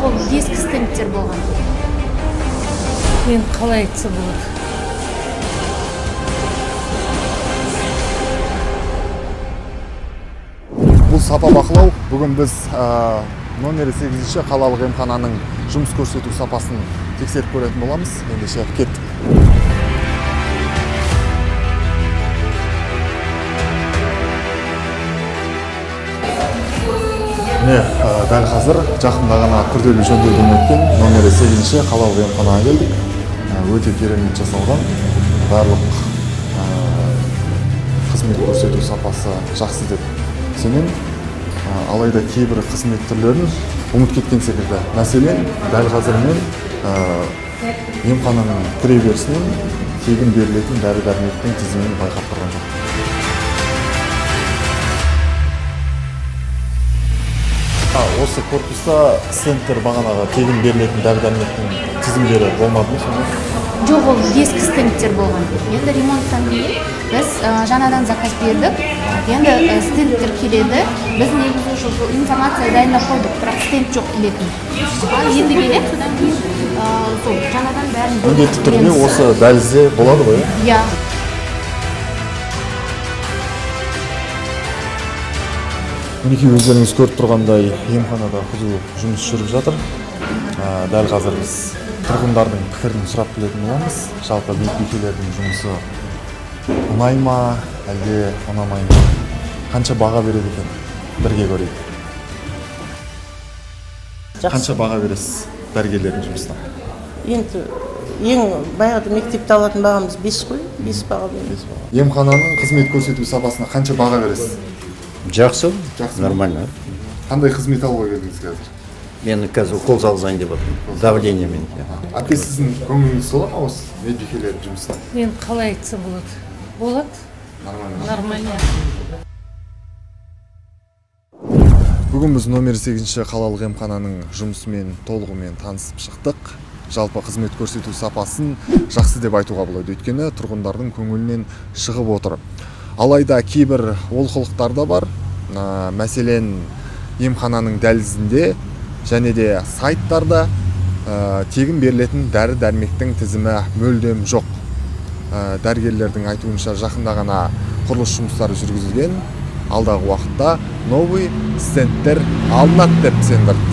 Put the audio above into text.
Жоқ, ол ескі стендтер болған. Енді қалай айтса болады? Бұл сапа бақылау. Бүгін біз номері 8 қалалық емхананың жұмыс көрсету сапасын тексеріп көретін боламыз. Ендеше кеттік. Міне, дәл қазір жақында ғана күрделі жөндеуден өткен номері 8 қалалық емханаға келдік. Өте керемет жасалған. Барлық қызмет көрсету сапасы жақсы деп сенемін. Алайда кейбір қызмет түрлерін ұмытып кеткен секілді. Мәселен, дәл қазір мен емхананың кіреберісінен тегін берілетін дәрі-дәрмектің тізімін байқап тұрған жоқпын. Осы корпуста стендтер, бағанағы тегін берілетін дәрі-дәрмектің тізімдері болмады ма сонда? Жоқ, ол ескі стендтер болған. Енді ремонттан кейін біз жаңадан заказ бердік. Енді стендтер келеді. Біз негізі уже сол информация дайындап қойдық, бірақ стенд жоқ ілетін. Ал енді келеді, содан кейін сол жаңадан бәрін Міндетті түрде береміз. осы дәлізде болады ғой, иә? Иә. Мінекей, өздеріңіз көріп тұрғандай, емханада қызу жұмыс жүріп жатыр. Дәл қазір біз тұрғындардың пікірін сұрап білетін боламыз. Жалпы медбикелердің жұмысы ұнай ма, әлде ұнамай ма? Қанша баға береді екен? Бірге көрейік. Жақсы. Қанша баға бересіз дәрігерлердің жұмысына? Енді ең баяғыда мектепте алатын бағамыз 5 қой, 5 баға береміз. Емхананың қызмет көрсету сапасына қанша баға бересіз? Жақсы, Жақсы ма? нормально. Қандай қызмет алуға келдіңіз қазір? Мен қазір укол салғызайын деп отырмын. Давлениемен. Әпке, сіздің көңіліңіз тола ма осы медбикелердің жұмысына? Енді қалай айтса болады? Болады. Нормально ма? Нормально. Бүгін біз номер 8 қалалық емхананың жұмысымен толығымен танысып шықтық. Жалпы қызмет көрсету сапасын жақсы деп айтуға болады, өйткені тұрғындардың көңілінен шығып отыр. Алайда кейбір олқылықтар да бар. Мәселен, емхананың дәлізінде және де сайттарда тегін берілетін дәрі-дәрмектің тізімі мүлдем жоқ. Дәрігерлердің айтуынша, жақында ғана құрылыс жұмыстары жүргізілген. Алдағы уақытта новый стендтер алынады деп сендірді.